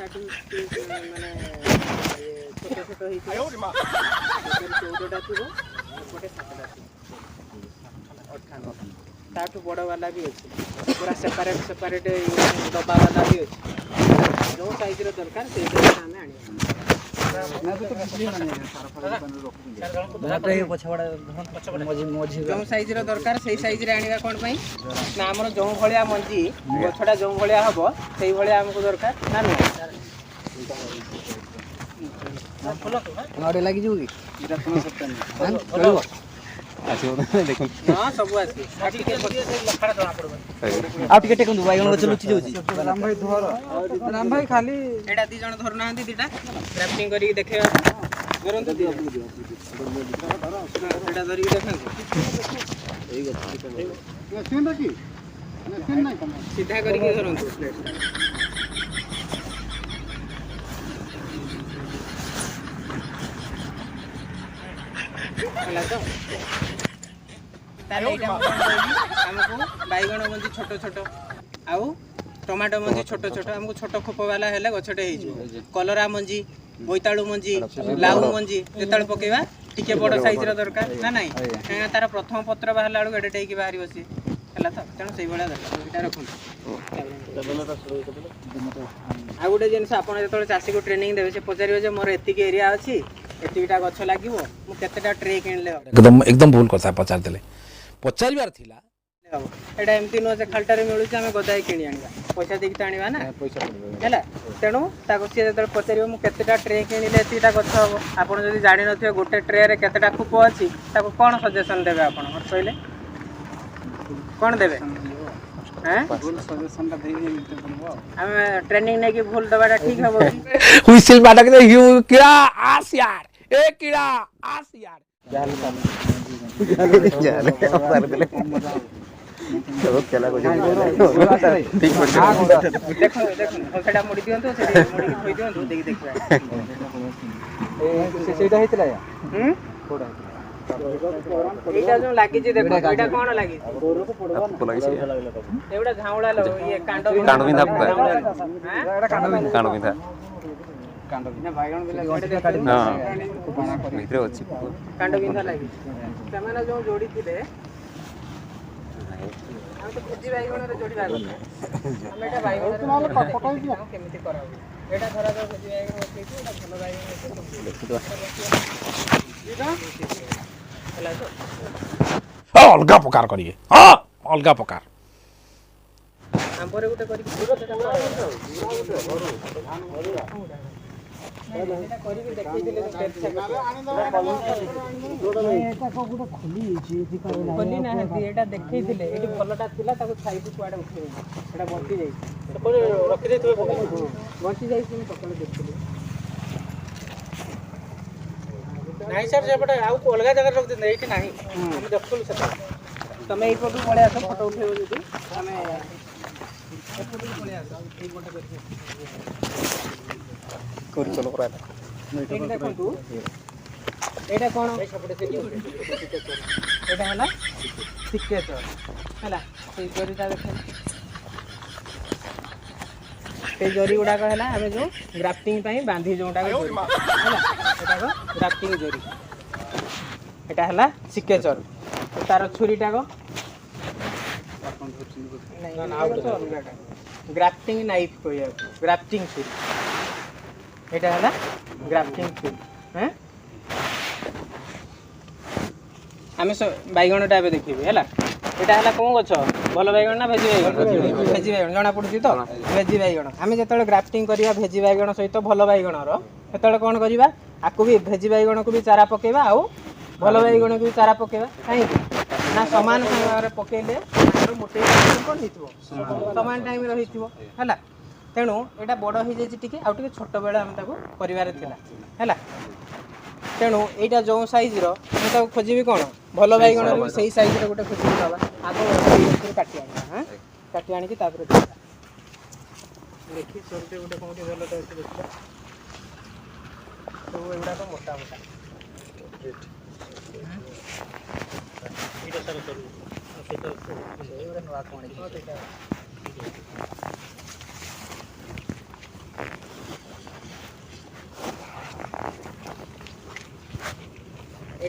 ତାଠୁ ଟିକେ ମାନେ ଇଏ ଛୋଟ ଛୋଟ ହେଇଥିବ। ଏପଟେ 14ଟା ଥିବ, ଏପଟେ 7ଟା ଥିବ, 58। ତାଠୁ ବଡ଼ ବାଲା ବି ଅଛି, ପୁରା ସେପାରେଟ୍ ସେପାରେଟ୍ ଡବା ବାଲା ବି ଅଛି। ଯେଉଁ ସାଇଜ୍ର ଦରକାର, ସେଇ ସାଇଜ୍ର ଆମେ ଆଣିବା। ଯେଉଁ ସାଇଜ୍ର ଦରକାର, ସେଇ ସାଇଜ୍ରେ ଆଣିବା। କ'ଣ ପାଇଁ ନା ଆମର ଯେଉଁ ଭଳିଆ ମଞ୍ଜି, ଗଛଟା ଯେଉଁ ଭଳିଆ ହବ, ସେଇ ଭଳିଆ ଆମକୁ ଦରକାର ନା ନୁହଁ? ନଡ଼ିଆ ଲାଗିଯିବ କି? ଚଳିବ? ଆସିବ, ଦେଖନ୍ତୁ। ହଁ, ସବୁ ଆସିବ। ଆଉ ଟିକେ ଆଉ ଟିକେ ଟେକନ୍ତୁ, ବାଇଗଣ ଗଛ ଲୁଚି ଯାଉଛି। ରାମ ଭାଇ ଖାଲି। ଏଇଟା ଦି ଜଣ ଧରୁନାହାନ୍ତି, ଦିଟା ଗ୍ରାଫ୍ଟିଂ କରିକି ଦେଖେଇବା। ଧରନ୍ତୁ ଦି ଜଣ। ଏଇଟା ଧରିକି ଦେଖାନ୍ତୁ। ମେସିନ୍ କି ମେସିନ୍ ନାଇଁ? ସିଧା କରିକି ଧରନ୍ତୁ ପ୍ଲେଟ୍ଟା। ହେଲା ତ? ତାହେଲେ ଏଇଟା ମୁଁ କ'ଣ କହିଲି? ଆମକୁ ବାଇଗଣ ମଞ୍ଜି ଛୋଟ ଛୋଟ ଆଉ ଟମାଟୋ ମଞ୍ଜି ଛୋଟ ଛୋଟ, ଆମକୁ ଛୋଟ ଖୋପ ବାଲା ହେଲେ ଗଛଟେ ହେଇଯିବ। କଲରା ମଞ୍ଜି, ବୋଇତାଳୁ ମଞ୍ଜି, ଲାଉ ମଞ୍ଜି ଯେତେବେଳେ ପକେଇବା, ଟିକେ ବଡ଼ ସାଇଜର ଦରକାର ନା ନାଇଁ? କାହିଁକିନା ତାର ପ୍ରଥମ ପତ୍ର ବାହାରିଲା ବେଳକୁ ଏଡ଼େଟେ ହେଇକି ବାହାରିବ ସିଏ। ହେଲା ତ? ତେଣୁ ସେଇଭଳିଆ ଦରକାର। ଏଇଟା ରଖନ୍ତୁ। ଆଉ ଗୋଟେ ଜିନିଷ, ଆପଣ ଯେତେବେଳେ ଚାଷୀକୁ ଟ୍ରେନିଂ ଦେବେ, ସେ ପଚାରିବେ ଯେ ମୋର ଏତିକି ଏରିଆ ଅଛି, ଏତିକିଟା ଗଛ ଲାଗିବ, ମୁଁ କେତେଟା ଟ୍ରେ କିଣିଲେ ହବ? ଏକଦମ ଏକଦମ ଭୁଲ କଥା ପଚାରିଦେଲେ। ପଚାରିବାର ଥିଲା ହବ। ଏଇଟା ଏମିତି ନୁହଁ ଯେ ଖାଲିଟାରେ ମିଳୁଛି, ଆମେ ଗଦାଏ କିଣି ଆଣିବା। ପଇସା ଦେଇକି ତ ଆଣିବା ନା? ହେଲା, ତେଣୁ ତାକୁ ସିଏ ଯେତେବେଳେ ପଚାରିବ, ମୁଁ କେତେଟା ଟ୍ରେ କିଣିଲେ ଏତିକିଟା ଗଛ ହବ, ଆପଣ ଯଦି ଜାଣିନଥିବେ ଗୋଟେ ଟ୍ରେରେ କେତେଟା ଖୋପ ଅଛି, ତାକୁ କ'ଣ ସଜେସନ୍ ଦେବେ ଆପଣ ମତେ କହିଲେ? କ'ଣ ଦେବେ? ଏଁ? ଭୁଲ ସଜେସନଟା ଦେଇକି ପଡ଼ିବ ଆଉ। ଆମେ ଟ୍ରେନିଂ ନେଇକି ଭୁଲ ଦେବାଟା ଠିକ୍ ହବ କି? ହୁଇସିଲ ମାଡ଼କିରେ, ହିଉ କିଳା ଆସ ୟାର, ଏ କିଳା ଆସ ୟାର। ଯାହେଲେ ସବୁ ଖେଲା କରୁଛନ୍ତି, ଠିକ କରୁଛନ୍ତି। ଦେଖନ୍ତୁ, ଦେଖନ୍ତୁ, ସେଟା ମୋଡ଼ି ଦିଅନ୍ତୁ, ସେଠି ମୋଡ଼ିକି ଥୋଇ ଦିଅନ୍ତୁ, ଦେଇକି ଦେଖିବା। ସେଇଟା ହେଇଥିଲା। ହୁଁ, ଏଇଟା ଯୋଉ ଲାଗିଛି ଦେଖନ୍ତୁ, ଏଇଟା କ'ଣ ଲାଗିଛି? ପୋକ ଲାଗିଛି। ଏଗୁଡ଼ା ଝାଉଁଳା ଇଏ କାଣ୍ଡ। କାଣ୍ଡ ବିନ୍ଧା ପୋକା। ଆଁ? କାଣ୍ଡ ବିନ୍ଧା। ହଁ, ଭିତରେ ଅଛି ପୋକ। କାଣ୍ଡ ବିନ୍ଧା ଲାଗିଛି। ସେମାନେ ଯୋଉ ଯୋଡ଼ିଥିଲେ, ଆମେ ତ ଭୋଜି ବାଇଗଣରେ ଯୋଡ଼ିବା କଥା। ଆମେ ଏଇଟା ବାଇଗଣରେ ତାକୁ କେମିତି କରାହୁଏ? ଏଇଟା ଧରାଯାଉ ଭୋଜି ବାଇଗଣ ବସେଇଛୁ, ଏଇଟା ଭଲ ବାଇଗଣ ଅଛି। ହେଲା ତ? ହଁ, ଅଲଗା ପ୍ରକାର କରିବେ। ହଁ, ଅଲଗା ପ୍ରକାର। ଆମ୍ବରେ ଗୋଟେ କରିକି ସେଟା କରିକି ଦେଖେଇଥିଲେ ଯୋଉ ତେରଛା କଟିଆ। ଖୋଲି ନାହାନ୍ତି, ଏଇଟା ଦେଖେଇଥିଲେ। ଏଇଠି ଭଲଟା ଥିଲା, ତାକୁ ଛାଇକୁ କୁଆଡ଼େ ଉଠେଇ, ସେଟା ବଞ୍ଚି ଯାଇଛି, ବଞ୍ଚି ଯାଇଛି। ମୁଁ ସକାଳେ ଦେଖିଥିଲି। ନାଇଁ ସାର୍, ସେପଟେ ଆଉ ଅଲଗା ଜାଗାରେ ରଖିଛନ୍ତି, ଏଇଠି ନାହିଁ। ଆମେ ଦେଖୁଥିଲୁ ସେତେବେଳେ। ତମେ ଏଇପଟକୁ ପଳେଇ ଆସ, ଫଟୋ ଉଠେଇବ ଯଦି। ଆମେ ଏପଟକୁ ପଳେଇ ଆସ, ଏଇପଟେ କରିକି। କରୁଚଲ ପୁରା। ଏଇଠି ଦେଖନ୍ତୁ, ଏଇଟା କ'ଣ? ଏଇଟା ହେଲା ସିକେଚର। ହେଲା, ସେଇ ଜରିଟା ଦେଖନ୍ତୁ। ସେଇ ଜରି ଗୁଡ଼ାକ ହେଲା ଆମେ ଯେଉଁ ଗ୍ରାଫ୍ଟିଂ ପାଇଁ ବାନ୍ଧି ଯେଉଁଟାକ ଜରି ହେଲା, ଏଟାକ ଗ୍ରାଫ୍ଟିଂ ଜରି। ଏଟା ହେଲା ସିକେଚର। ତାର ଛୁରୀଟାକ ନାଇଁ, ଏଇଟା ତ ଅଲଗାଟା। ଗ୍ରାଫ୍ଟିଂ ନାଇଫ୍ କହିବାକୁ, ଗ୍ରାଫ୍ଟିଂ ଛୁରୀ। ଏଇଟା ହେଲା ଗ୍ରାଫ୍ଟିଂ ଛୁରୀ। ହେଁ, ଆମେ ବାଇଗଣଟା ଏବେ ଦେଖିବି। ହେଲା, ଏଇଟା ହେଲା କେଉଁ ଗଛ? ଭଲ ବାଇଗଣ ନା ଭେଜି ବାଇଗଣ? ଭେଜି ବାଇଗଣ ଜଣା ପଡୁଛି ତ? ଭେଜି ବାଇଗଣ। ଆମେ ଯେତେବେଳେ ଗ୍ରାଫ୍ଟିଂ କରିବା ଭେଜି ବାଇଗଣ ସହିତ ଭଲ ବାଇଗଣର, ସେତେବେଳେ କ'ଣ କରିବା? ଆକୁ ବି, ଭେଜି ବାଇଗଣକୁ ବି ଚାରା ପକେଇବା ଆଉ ଭଲ ବାଇଗଣକୁ ବି ଚାରା ପକେଇବା। କାହିଁକି ନା ସମାନ ସମୟରେ ପକେଇଲେ ତାଙ୍କର ମୋଟେଇ କ'ଣ ହେଇଥିବ? ସମାନ ଟାଇମ୍ରେ ହେଇଥିବ। ହେଲା, ତେଣୁ ଏଇଟା ବଡ଼ ହେଇଯାଇଛି ଟିକେ, ଆଉ ଟିକେ ଛୋଟ ବେଳେ ଆମେ ତାକୁ କରିବାର ଥିଲା। ହେଲା, ତେଣୁ ଏଇଟା ଯେଉଁ ସାଇଜ୍ର, ମୁଁ ତାକୁ ଖୋଜିବି କ'ଣ? ଭଲ ବାଇଗଣର ବି ସେଇ ସାଇଜ୍ର ଗୋଟେ ଖୋଜିକି ନେବା। ଆଗ ସେଇ ଗଛରୁ କାଟି ଆଣିବା। ହଁ, କାଟି ଆଣିକି ତାପରେ ଦେଖିବା। ଦେଖି ସରୁଟେ ଗୋଟେ କେଉଁଠି ଭଲଟା ଅଛି ଦେଖିବା। ସବୁ ଏଗୁଡ଼ାକ ମୋଟା ମୋଟା। ଏଇଟା ସାର୍ ସରୁ, ସେଇଟା। ସେଇଗୁଡ଼ା ନୂଆ କ'ଣ? ହଁ, ସେଇଟା।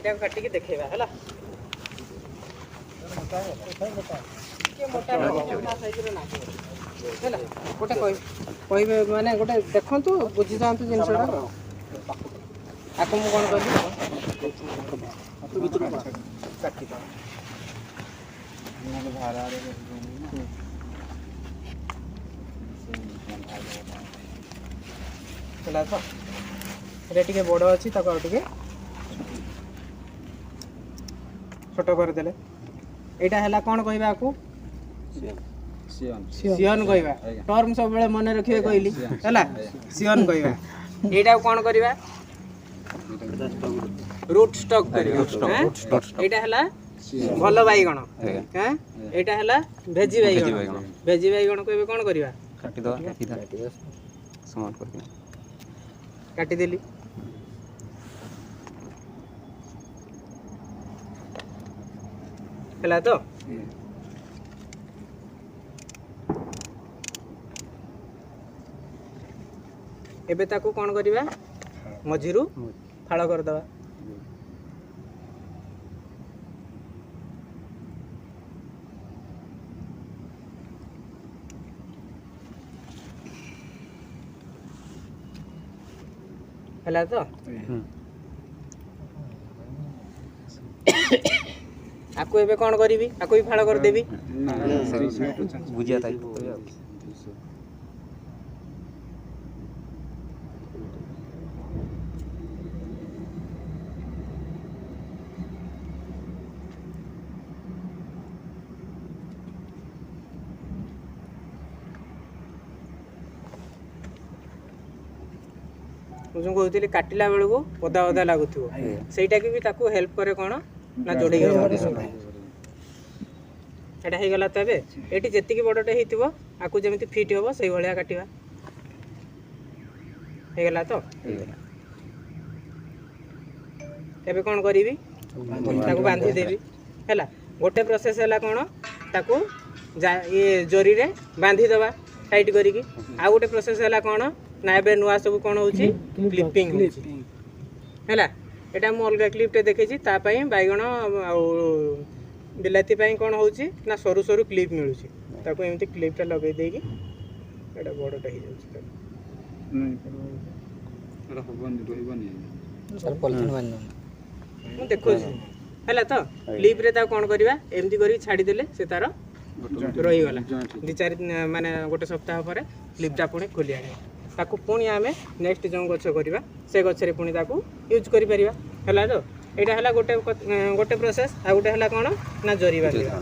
ଏଇଟାକୁ କାଟିକି ଦେଖେଇବା, ହେଲା। ଟିକେ ମୋଟା ମୋଟା ସାଇଜର ନାହିଁ, ହେଲା। ଗୋଟେ କହିବେ, ମାନେ ଗୋଟେ ଦେଖନ୍ତୁ, ବୁଝିଯାଆନ୍ତୁ ଜିନିଷଟା। ଆକୁ ମୁଁ କ'ଣ କଲି? କାଟିଦେବା। ହେଲା ତ? ଏଇଟା ଟିକେ ବଡ଼ ଅଛି, ତାକୁ ଆଉ ଟିକେ ଛୋଟ କରିଦେଲେ। ଏଇଟା ହେଲା କ'ଣ କହିବା ଆକୁ? ସିଅନ କହିବା। ଟର୍ମ ସବୁବେଳେ ମନେ ରଖିବେ କହିଲି, ହେଲା। ସିଅନ କହିବା। ଏଇଟାକୁ କ'ଣ କରିବା? ରୁଟ୍ ଷ୍ଟକ୍ କରିବା। ଆଁ? ଏଇଟା ହେଲା ଭଲ ବାଇଗଣ। ଆଁ? ଏଇଟା ହେଲା ଭେଜି ବାଇଗଣ। ବାଇଗଣ। ଭେଜି ବାଇଗଣକୁ ଏବେ କ'ଣ କରିବା? କାଟିଦେବା ସିଧା ସମାନ କରିକି। କାଟିଦେଲି। ହେଲା ତ? ଏବେ ତାକୁ କ'ଣ କରିବା? ମଝିରୁ ଫାଳ କରିଦେବା। ହେଲା ତ? ଆକୁ ଏବେ କ'ଣ କରିବି? ଆକୁ ବି ଫାଳ କରିଦେବି। ଭୁଜିଆ ଟାଇପ୍ କରିବା ଆଉ। ମୁଁ ଯେଉଁ କହୁଥିଲି, କାଟିଲା ବେଳକୁ ଓଦା ଓଦା ଲାଗୁଥିବ, ସେଇଟାକି ବି ତାକୁ ହେଲ୍ପ କରେ କ'ଣ ନା ଯୋଡ଼େଇ ହେବ। ଏଇଟା ହେଇଗଲା ତ? ଏବେ ଏଇଠି ଯେତିକି ବଡ଼ଟେ ହେଇଥିବ, ଆକୁ ଯେମିତି ଫିଟ୍ ହେବ ସେଇଭଳିଆ କାଟିବା। ହେଇଗଲା ତ? ଏବେ କ'ଣ କରିବି? ତାକୁ ବାନ୍ଧିଦେବି। ହେଲା, ଗୋଟେ ପ୍ରୋସେସ୍ ହେଲା କ'ଣ? ତାକୁ ଇଏ ଜରିରେ ବାନ୍ଧିଦେବା ଟାଇଟ୍ କରିକି। ଆଉ ଗୋଟେ ପ୍ରୋସେସ୍ ହେଲା କ'ଣ ନା ଏବେ ନୂଆ ସବୁ କ'ଣ ହେଉଛି? କ୍ଲିପିଂ ହେଉଛି। ହେଲା, ଏଇଟା ମୁଁ ଅଲଗା କ୍ଲିପ୍ଟେ ଦେଖିଛି। ତା ପାଇଁ ବାଇଗଣ ଆଉ ବିଲାତି ପାଇଁ କ'ଣ ହେଉଛି ନା ସରୁ ସରୁ କ୍ଲିପ୍ ମିଳୁଛି। ତାକୁ ଏମିତି କ୍ଲିପ୍ଟା ଲଗେଇ ଦେଇକି ଏଇଟା ବଡ଼ଟା ହେଇଯାଉଛି ତାକୁ। ସାର୍, ପଲିଥିନ୍ ବାନ୍ଧି ଦିଅନ୍ତୁ। ମୁଁ ଦେଖୁଛି। ହେଲା ତ? କ୍ଲିପ୍ରେ ତାକୁ କ'ଣ କରିବା? ଏମିତି କରିକି ଛାଡ଼ିଦେଲେ ସେ ତାର ରହିଗଲା। 2-4 ଦିନ, ମାନେ ଗୋଟେ ସପ୍ତାହ ପରେ କ୍ଲିପ୍ଟା ପୁଣି ଖୋଲି ଆଣିବା। ତାକୁ ପୁଣି ଆମେ ନେକ୍ସଟ ଯେଉଁ ଗଛ କରିବା, ସେ ଗଛରେ ପୁଣି ତାକୁ ୟୁଜ୍ କରିପାରିବା। ହେଲା ତ? ଏଇଟା ହେଲା ଗୋଟେ ପ୍ରୋସେସ୍। ଆଉ ଗୋଟେ ହେଲା କ'ଣ ନା ଜରି ବାନ୍ଧିବା।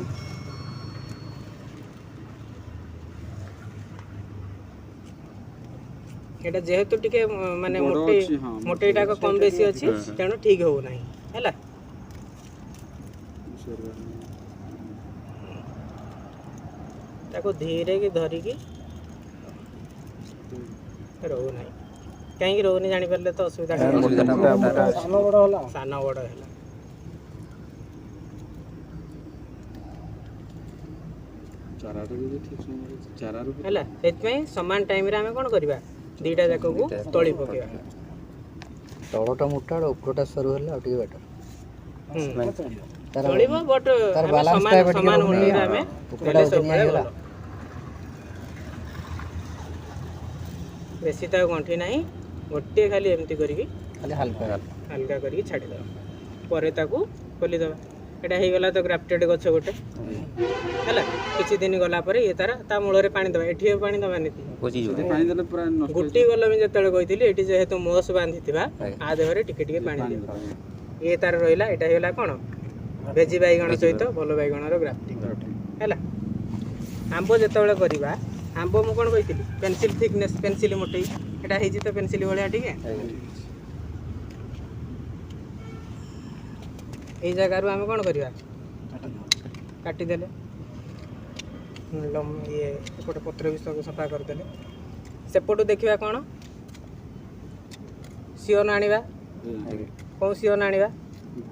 ଏଇଟା ଯେହେତୁ ଟିକେ ମାନେ ମୋଟେଇ ମୋଟେଇଟାକ କମ୍ ବେଶୀ ଅଛି, ତେଣୁ ଠିକ୍ ହେଉନାହିଁ। ହେଲା, ତାକୁ ଧୀରେ କି ଧରିକି ରହୁନାହିଁ। କାହିଁକି ରହୁନି ଜାଣିପାରିଲେ ତ? ଅସୁବିଧା ସାନ ବଡ଼ ହେଲା। ହେଲା, ସେଥିପାଇଁ ସମାନ ଟାଇମରେ ଆମେ କ'ଣ କରିବା? ଦୁଇଟା ଯାକକୁ ତଳି ପକେଇବା। ତଳଟା ମୋଟା, ଉପରଟା ସରୁ ହେଲେ ଆଉ ଟିକେ ବେଟର। ତାର ଚଳିବ, ବଟ୍ ତାର ଆମେ balance ସମାନ ଟା ଏବେ ଟିକେ ସମାନ ରହୁନି। ମୋଟେଇରେ ଆମେ ଉପରଟା ଦେଲେ ଓଜନିଆ ସବୁବେଳେ ହେଇଗଲା। ଭଲ। ବେଶୀ ତାକୁ ଗଣ୍ଠି ନାହିଁ, ଗୋଟିଏ ଖାଲି ଏମିତି କରିକି ଖାଲି ହାଲକା। ହାଲକା କରିକି ଛାଡ଼ିଦେବା, ପରେ ତାକୁ ଖୋଲିଦେବା। ଏଇଟା ହେଇଗଲା ତ ଗ୍ରାଫ୍ଟେଡ୍ ଗଛ ଗୋଟେ। ହେଲା, କିଛି ଦିନ ଗଲା ପରେ ଇଏ ତାର ତା ମୂଳରେ ପାଣି ଦେବା। ଏଠି ଆଉ ପାଣି ଦେବାନି। ପଚିଯିବ। ଗୁଟି କଲମୀ ଯେତେବେଳେ କହିଥିଲି, ଏଠି ଯେହେତୁ ମୋସ ବାନ୍ଧିଥିବା, ଆ ଦେହରେ ଟିକେ ଟିକେ ପାଣି ଦିଅ। ଇଏ ତାର ରହିଲା। ଏଇଟା ହେଇଗଲା କ'ଣ? ଭେଜି ବାଇଗଣ ସହିତ ଭଲ ବାଇଗଣର ଗ୍ରାଫ୍ଟିଂ। ହେଲା, ଆମ୍ବ ଯେତେବେଳେ କରିବା, ଆମ୍ବ ମୁଁ କ'ଣ କହିଥିଲି? ପେନସିଲ୍ ଥିକନେସ୍, ପେନସିଲ୍ ମୋଟେଇ। ଏଇଟା ହେଇଛି ତ ପେନସିଲ୍ ଭଳିଆ ଟିକେ? ଏଇ ଜାଗାରୁ ଆମେ କ'ଣ କରିବା? କାଟିଦେଲେ, ଇଏ ଏପଟେ ପତ୍ର ବି ସବୁ ସଫା କରିଦେଲେ। ସେପଟୁ ଦେଖିବା କ'ଣ ସିଅନ ଆଣିବା। କେଉଁ ସିଅନ ଆଣିବା?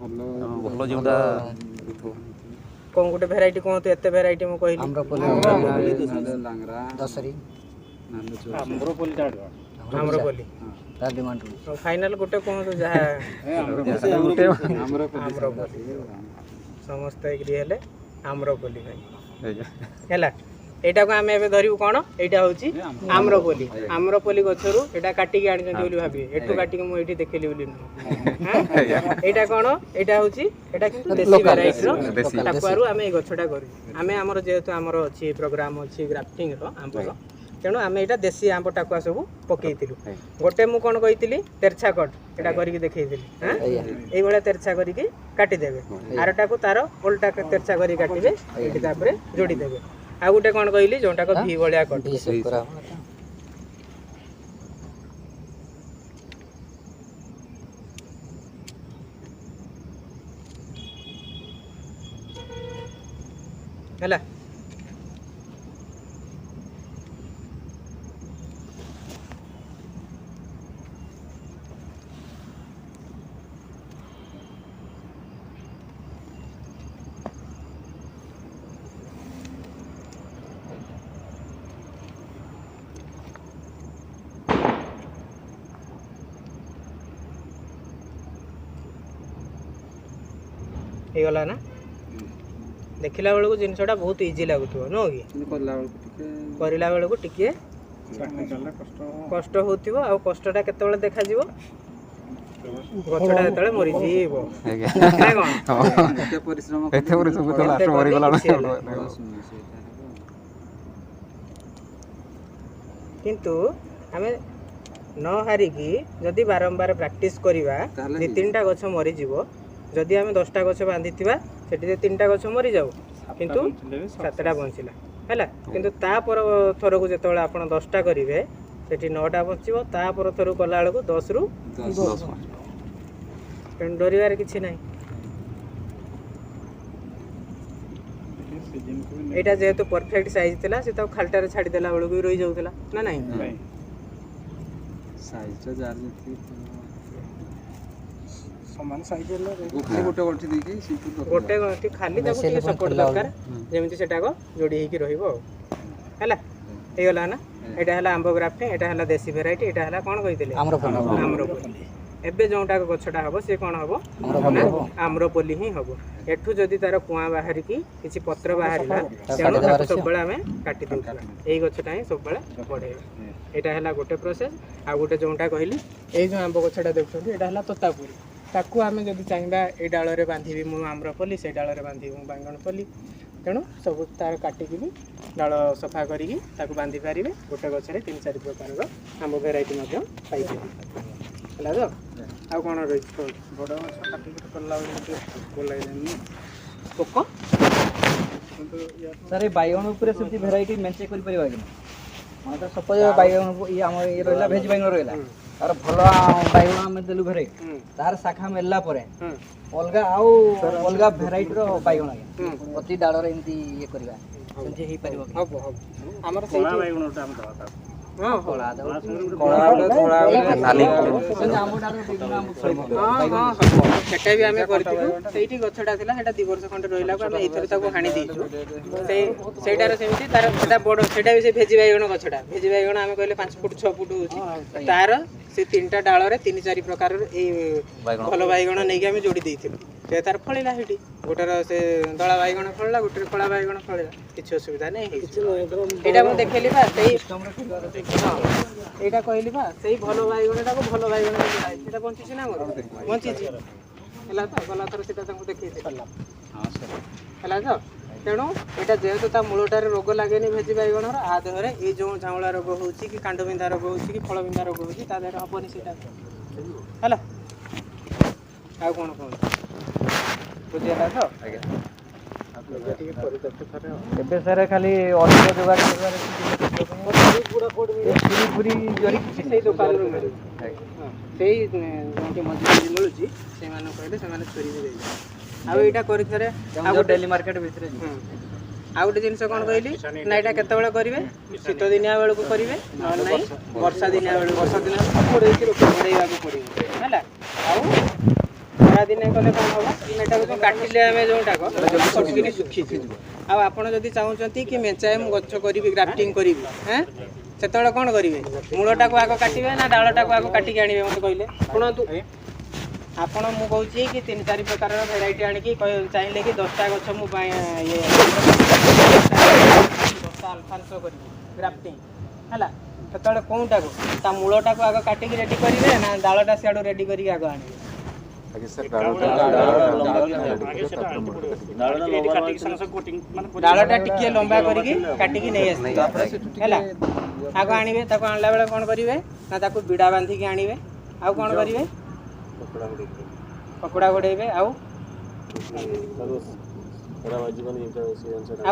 ଭଲ ଯୋଉଟା। କ'ଣ ଗୋଟେ ଭେରାଇଟି କୁହନ୍ତୁ। ଏତେ ଭେରାଇଟି ମୁଁ କହିଲି। ଆମ୍ରପଲ୍ଲୀ, ଦଶରୀ। ଆମ୍ରପଲ୍ଲୀ। ତାର ଡିମାଣ୍ଡ ରହୁଛି। ଫାଇନାଲ ଗୋଟେ କୁହନ୍ତୁ ଯାହା। ଆମ୍ରପଲ୍ଲୀ। ସମସ୍ତେ ଏଗ୍ରି ହେଲେ ଆମ୍ରପଲ୍ଲୀ ପାଇଁ। ହେଲା, ଏଇଟାକୁ ଆମେ ଏବେ ଧରିବୁ କ'ଣ? ଏଇଟା ହେଉଛି ଆମ୍ରପଲ୍ଲୀ। ଆମ୍ରପଲ୍ଲୀ ଗଛରୁ ଏଇଟା କାଟିକି ଆଣିଛନ୍ତି ବୋଲି ଭାବିବେ। ଏଠୁ କାଟିକି ମୁଁ ଏଇଠି ଦେଖିଲି ବୋଲି ନୁହଁ। ଏଇଟା କ'ଣ? ଏଇଟା ହେଉଛି, ଏଇଟା କିନ୍ତୁ ଦେଶୀ ଭେରାଇଟିର ଟାକୁଆରୁ ଆମେ ଏଇ ଗଛଟା କରିବୁ। ଆମେ ଆମର ଯେହେତୁ ଆମର ଅଛି ପ୍ରୋଗ୍ରାମ ଅଛି ଗ୍ରାଫ୍ଟିଂର ଆମ୍ବର, ତେଣୁ ଆମେ ଏଇଟା ଦେଶୀ ଆମ୍ବ ଟାକୁଆ ସବୁ ପକେଇଥିଲୁ। ଗୋଟେ ମୁଁ କ'ଣ କହିଥିଲି, ତେରଛା କଟ୍ ଏଇଟା କରିକି ଦେଖେଇଥିଲି। ଏଇଭଳିଆ ତେରଛା କରିକି କାଟିଦେବେ, ଆରଟାକୁ ତାର ଓଲଟା ତେରଛା କରିକି କାଟିବେ ଏଇଠି, ତାପରେ ଯୋଡ଼ିଦେବେ। ଆଉ ଗୋଟେ କ'ଣ କହିଲି, ଯୋଉଟାକ ଭି ଭଳିଆ କଟ୍। ହେଲା, ହେଇଗଲା ନା? ଦେଖିଲା ବେଳକୁ ଜିନିଷଟା ବହୁତ ଇଜି ଲାଗୁଥିବ, ନୁହଁ କି? କରିଲା ବେଳକୁ ଟିକେ କଷ୍ଟ ହଉଥିବ। ଆଉ କଷ୍ଟଟା କେତେବେଳେ ଦେଖାଯିବ? ଗଛଟା ଯେତେବେଳେ ମରିଯିବ ନା କ'ଣ? ଏତେ ପରିଶ୍ରମ ମରିଗଲା। କିନ୍ତୁ ଆମେ ନ ହାରିକି ଯଦି ବାରମ୍ବାର ପ୍ରାକ୍ଟିସ୍ କରିବା, 2 3ଟା ଗଛ ମରିଯିବ। ଯଦି ଆମେ 10ଟା ଗଛ ବାନ୍ଧିଥିବା, ସେଠି ଯଦି 3ଟା ଗଛ ମରିଯାଉ, କିନ୍ତୁ 7ଟା ବଞ୍ଚିଲା, ହେଲା। କିନ୍ତୁ ତା ପର ଥରକୁ ଯେତେବେଳେ ଆପଣ 10ଟା କରିବେ, ସେଠି 9ଟା ବଞ୍ଚିବ। ତା ପର ଥରକୁ କଲା ବେଳକୁ 10ରୁ 10। ତେଣୁ ଡରିବାର କିଛି ନାହିଁ। ଏଇଟା ଯେହେତୁ ପରଫେକ୍ଟ ସାଇଜ୍ ଥିଲା, ସେ ତାକୁ ଖାଲିଟାରେ ଛାଡ଼ିଦେଲା ବେଳକୁ ବି ରହିଯାଉଥିଲା ନା ନାହିଁ? ସମାନ ସାଇଜ୍ ହେଲେ ଗୋଟେ ଗଣ୍ଠି ଦେଇକି, ଗୋଟେ ଗଣ୍ଠି ଖାଲି ତାକୁ ଟିକେ ସପୋର୍ଟ ଦରକାର, ଯେମିତି ସେଟାକ ଯୋଡ଼ି ହେଇକି ରହିବ। ଆଉ ହେଲା, ହେଇଗଲା ନା? ଏଇଟା ହେଲା ଆମ୍ବ ଗ୍ରାଫ୍ଟିଂ, ଏଇଟା ହେଲା ଦେଶୀ ଭେରାଇଟି, ଏଇଟା ହେଲା କ'ଣ କହିଥିଲେ, ଆମ୍ରପଲ୍ଲୀ। ଏବେ ଯେଉଁଟା ଗଛଟା ହବ, ସେ କ'ଣ ହବ ନା ଆମ୍ରପଲ୍ଲୀ ହିଁ ହବ। ଏଠୁ ଯଦି ତାର କୁଆଁ ବାହାରିକି କିଛି ପତ୍ର ବାହାରିଲା, ତେଣୁ ତାକୁ ସବୁବେଳେ ଆମେ କାଟି ଦେଉଥିବା, ଏଇ ଗଛଟା ହିଁ ସବୁବେଳେ ବଢ଼େଇବା। ଏଇଟା ହେଲା ଗୋଟେ ପ୍ରୋସେସ୍। ଆଉ ଗୋଟେ ଯେଉଁଟା କହିଲି, ଏଇ ଯେଉଁ ଆମ୍ବ ଗଛଟା ଦେଖୁଛନ୍ତି, ଏଇଟା ହେଲା ତୋତାପୁରୀ। ତାକୁ ଆମେ ଯଦି ଚାହିଁବା, ଏଇ ଡାଳରେ ବାନ୍ଧିବି ମୁଁ ଆମ୍ରପଲ୍ଲୀ, ସେଇ ଡାଳରେ ବାନ୍ଧିବି ମୁଁ ବାଇଗଣପଲ୍ଲୀ। ତେଣୁ ସବୁ ତାର କାଟିକି ବି ଡାଳ ସଫା କରିକି ତାକୁ ବାନ୍ଧି ପାରିବେ। ଗୋଟେ ଗଛରେ 3 4 ପ୍ରକାରର ଆମ୍ବ ଭେରାଇଟି ମଧ୍ୟ ପାଇପାରିବେ। ହେଲା ତ? ଆଉ କ'ଣ ରହିଛି? ବଡ଼ ଗଛ କାଟିକି କଲା ବେଳକୁ ଟିକେ ପୋକ ଲାଗିଲାନି? ପୋକ ସାର୍, ଏ ବାଇଗଣ ଉପରେ ସେମିତି ଭେରାଇଟି ମେଞ୍ଚେ କରିପାରିବା କି? ମାନେ ସପୋଜ ବାଇଗଣ ଇଏ ଆମର ଇଏ ରହିଲା, ଭେଜ ବାଇଗଣ ରହିଲା, ତାର ଭଲ ବାଇଗଣ ଆମେ ଦେଲୁ ଭେରାଇଟି, ତାର ଶାଖା ମେଲିଲା ପରେ ଅଲଗା ଆଉ ଅଲଗା ଭେରାଇଟିର ବାଇଗଣ ଆଜ୍ଞା ପ୍ରତି ଡାଳରେ ଏମିତି ଇଏ କରିବା, ସେମିତି ହେଇପାରିବ? ହବ, ହବ। ଆମର ସେଇଠି ବାଇଗଣଟା ଆମେ ଦେବା। ହଁ, କଳା କଳା, ଧଳା, ନାଲି। ହଁ ହଁ, ସେଟା ବି ଆମେ କରିଥିଲୁ। ସେଇଠି ଗଛଟା ଥିଲା, ସେଟା 2 ବର୍ଷ ଖଣ୍ଡେ ରହିଲାକୁ ଆମେ ଏଇଥର ତାକୁ ହାଣି ଦେଇଛୁ। ସେଇ ସେଇଟାର ସେମିତି ତାର ସେଟା ବଡ଼, ସେଇଟା ବି ସେ ଭେଜି ବାଇଗଣ ଗଛଟା। ଭେଜି ବାଇଗଣ ଆମେ କହିଲେ 5 ଫୁଟ 6 ଫୁଟ ହେଉଛି, ତାର ସେ 3ଟା ଡାଳରେ 3 4 ପ୍ରକାରର ଏଇ ଭଲ ବାଇଗଣ ନେଇକି ଆମେ ଯୋଡ଼ି ଦେଇଥିଲୁ। ସେ ତାର ଫଳିଲା ସେଇଠି। ଗୋଟେର ସେ ଧଳା ବାଇଗଣ ଫଳିଲା, ଗୋଟେରେ କଳା ବାଇଗଣ ଫଳିଲା, କିଛି ଅସୁବିଧା ନାହିଁ, ହେଇଛି। ଏଇଟା ମୁଁ ଦେଖେଇଲି ବା ସେଇ, ହଁ, ଏଇଟା କହିଲି ବା ସେଇ ଭଲ ବାଇଗଣଟାକୁ ଭଲ ବାଇଗଣ, ସେଇଟା ବଞ୍ଚିଛି ନା? ମୋର ବଞ୍ଚିଛି। ହେଲା ତ? ଗଲା ଥର ସେଇଟା ତାଙ୍କୁ ଦେଖେଇଥିଲି। ହେଲା ତ? ତେଣୁ ଏଇଟା ଯେହେତୁ ତା ମୂଳଟାରେ ରୋଗ ଲାଗେନି ଭେଜି ବାଇଗଣର, ଆ ଦେହରେ ଏଇ ଯେଉଁ ଝାଉଁଳା ରୋଗ ହେଉଛି କି କାଣ୍ଡ ବିନ୍ଧା ରୋଗ ହେଉଛି କି ଫଳ ବିନ୍ଧା ରୋଗ ହେଉଛି, ତା ଦେହରେ ହବନି ସେଇଟା। ହେଲା, ଆଉ କ'ଣ କୁହନ୍ତୁ? ବୁଝିହେଲା ତ? ଆଜ୍ଞା। ଏବେ ସାର୍ ଖାଲି ଅଧିକ ଯୋଗାଡ଼ କରିବାର, ଛୁରୀ ଫୁରି ଜରି ସେଇ ଦୋକାନରୁ ମିଳିବ। ସେଇ ଯେଉଁଠି ମଜୁରୀ ମିଳୁଛି, ସେଇମାନଙ୍କୁ କହିଲେ ସେମାନେ ଛୁରୀ ବି ଦେଇଦେବେ। ଆଉ ଏଇଟା କରିଥରେ ଆଉ ଗୋଟେ ଡେଲି ମାର୍କେଟ ଭିତରେ। ଆଉ ଗୋଟେ ଜିନିଷ କ'ଣ କହିଲି ନା, ଏଇଟା କେତେବେଳେ କରିବେ? ଶୀତ ଦିନିଆ ବେଳକୁ କରିବେ, ନହେଲେ ନାହିଁ ବର୍ଷା ଦିନିଆ ବେଳକୁ। ବର୍ଷା ଦିନ ଘୋଡ଼େଇବାକୁ ପଡ଼ିବ। ହେଲା, ଆଉ ଖରା ଦିନେ କଲେ କ'ଣ ହବ ନା, ଏଟାକୁ ଯେଉଁ କାଟିଲେ ଆମେ ଯେଉଁଟାକ ଫଟକିନି ଶୁଖିଯିବ। ଆଉ ଆପଣ ଯଦି ଚାହୁଁଛନ୍ତି କି ମେଞ୍ଚାଏ ମୁଁ ଗଛ କରିବି, ଗ୍ରାଫ୍ଟିଂ କରିବି, ହେଁ, ସେତେବେଳେ କ'ଣ କରିବେ? ମୂଳଟାକୁ ଆଗ କାଟିବେ ନା ଡାଳଟାକୁ ଆଗ କାଟିକି ଆଣିବେ? ମୋତେ କହିଲେ, ଶୁଣନ୍ତୁ ଆପଣ। ମୁଁ କହୁଛି କି ତିନି ଚାରି ପ୍ରକାରର ଭେରାଇଟି ଆଣିକି ଚାହିଁଲେ କି 10ଟା ଗଛ ମୁଁ ଇଏ 10ଟା ଆଲଫାନ୍ସୋ କରିବି ଗ୍ରାଫ୍ଟିଂ, ହେଲା? ସେତେବେଳେ କେଉଁଟାକୁ, ତା ମୂଳଟାକୁ ଆଗ କାଟିକି ରେଡ଼ି କରିବେ ନା ଡାଳଟା ସିଆଡ଼ୁ ରେଡ଼ି କରିକି ଆଗ ଆଣିବେ? ଆଜ୍ଞା ସାର୍, ଡାଳଟା ଡାଳଟା ଟିକିଏ ଲମ୍ବା କରିକି କାଟିକି ନେଇ ଆସିବେ, ହେଲା? ଆଗ ଆଣିବେ। ତାକୁ ଆଣିଲା ବେଳେ କ'ଣ କରିବେ ନା ତାକୁ ବିଡ଼ା ବାନ୍ଧିକି ଆଣିବେ। ଆଉ କ'ଣ କରିବେ? କପଡ଼ା ଘୋଡ଼େଇବେ। ଆଉ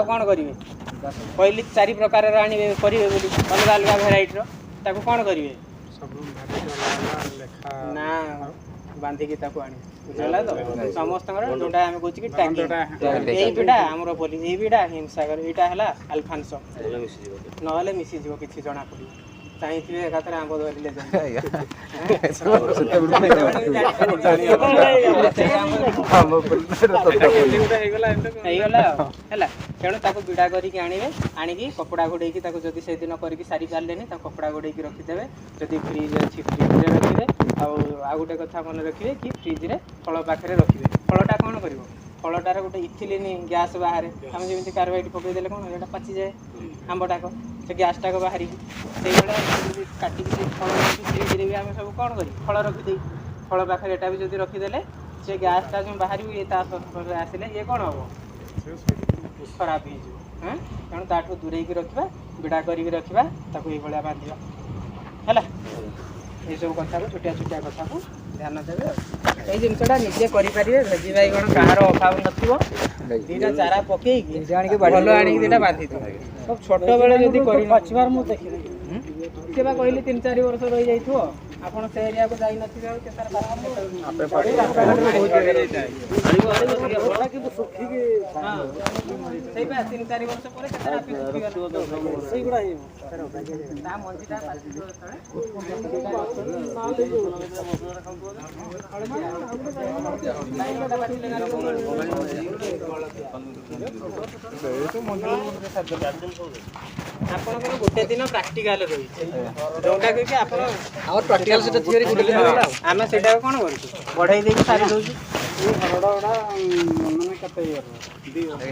କ'ଣ କରିବେ କହିଲି? ଚାରି ପ୍ରକାରର ଆଣିବେ, କରିବେ ବୋଲି ଅଲଗା ଅଲଗା ଭେରାଇଟିର। ତାକୁ କ'ଣ କରିବେ ନା ବାନ୍ଧିକି ତାକୁ ଆଣିବେ। ବୁଝିଲା ତ? ସମସ୍ତଙ୍କର ଯୋଉଟା ଆମେ କହୁଛୁ କି ଟ୍ୟାଗିଂ, ଏଇ ବିଡ଼ା ଆମର ବୋଲି, ଏଇ ବିଡ଼ା ହିମସାଗର, ଏଇଟା ହେଲା ଆଲଫାନ୍ସୋ। ନହେଲେ ମିଶିଯିବ, କିଛି ଜଣା ପଡ଼ିବ। ଚାହିଁଥିବେ ଏକାଥରେ ଆମ୍ବ ଧରିଲେ ହେଇଗଲା ଆଉ, ହେଲା? ତେଣୁ ତାକୁ ବିଡ଼ା କରିକି ଆଣିବେ। ଆଣିକି କପଡ଼ା ଘୋଡ଼େଇକି ତାକୁ, ଯଦି ସେଇଦିନ କରିକି ସାରି ପାରିଲେନି, ତାକୁ କପଡ଼ା ଘୋଡ଼େଇକି ରଖିଦେବେ। ଯଦି ଫ୍ରିଜ୍ ଅଛି, ଫ୍ରିଜ୍ରେ ରଖିବେ। ଆଉ ଆଉ ଗୋଟେ କଥା ମନେ ରଖିବେ କି ଫ୍ରିଜ୍ରେ ଫଳ ପାଖରେ ରଖିବେ। ଫଳଟା କ'ଣ କରିବ? ଫଳଟାର ଗୋଟେ ଇଥିଲିନ୍ ଗ୍ୟାସ୍ ବାହାରେ। ଆମେ ଯେମିତି କାର୍ବାଇଡ୍ ପକେଇଦେଲେ କ'ଣ ସେଇଟା ପାଚିଯାଏ ଆମ୍ବଟାକ, ସେ ଗ୍ୟାସ୍ଟାକ ବାହାରିକି, ସେଇଭଳିଆ ଯଦି କାଟିକି ସେ ଫଳ ଫ୍ରିଜ୍ରେ ବି ଆମେ ସବୁ କ'ଣ କରିବୁ, ଫଳ ରଖିଦେଇ ଫଳ ପାଖରେ ଏଟା ବି ଯଦି ରଖିଦେଲେ, ସେ ଗ୍ୟାସ୍ଟା ଯେଉଁ ବାହାରିବ, ଇଏ ତା ସଂସ୍ପର୍ଶରେ ଆସିଲେ ଇଏ କ'ଣ ହେବ? ଖରାପ ହେଇଯିବ। ହଁ, ତେଣୁ ତାଠୁ ଦୂରେଇକି ରଖିବା, ବିଡ଼ା କରିକି ରଖିବା, ତାକୁ ଏଇଭଳିଆ ବାନ୍ଧିବା, ହେଲା? ଏଇସବୁ କଥାକୁ, ଛୋଟିଆ ଛୋଟିଆ କଥାକୁ ଧ୍ୟାନ ଦେବେ। ଆଉ ଏଇ ଜିନିଷଟା ନିଜେ କରିପାରିବେ। ଭେଜି ବାଇଗଣ କାହାର ଅଭାବ ନଥିବ। ଦିଟା ଚାରା ପକେଇକି ଆଣିକି ଭଲ ଆଣିକି ଦିଟା ବାନ୍ଧିଥିବ। ସବୁ ଛୋଟବେଳେ ଯଦି କରି ପାଚିବାର ମୁଁ ଦେଖିନି। ସେ ବା କହିଲି 3-4 ବର୍ଷ ରହିଯାଇଥିବ। ଆପଣ ସେ ଏରିଆକୁ ଯାଇନଥିବେ। ଆଉ ସେ ତାର କିନ୍ତୁ ଶୁଖିକି ସେଇ ବା 3-4 ବର୍ଷ ପରେ ସେ ତାର ଆପେ ଶୁଖିଗଲା। ସେଇଗୁଡ଼ା ହେଇଯିବ। ତା ମଞ୍ଜିଟା ପାଚିଯିବ ଯେତେବେଳେ। ବାଇଗଣଟା ପାଚିଲେ ନା ଆପଣଙ୍କର ଗୋଟେ ଦିନ ପ୍ରାକ୍ଟିକାଲ ରହିଛି, ଯୋଉଟା କି ଆପଣ ଆମର ପ୍ରାକ୍ଟିକାଲ ସେଟା ଥିଓରି ଗୋଟେ ଦିନ ରହିଲା ଆଉ। ଆମେ ସେଇଟାକୁ କ'ଣ କରୁଛୁ? ବଢେଇ ଦେଇକି ସାରି ଦଉଛୁ। ଏଇ ହରଡ଼ ଗୁଡ଼ା ମାନେ କେତେ ଇୟର? 2 ବର୍ଷ।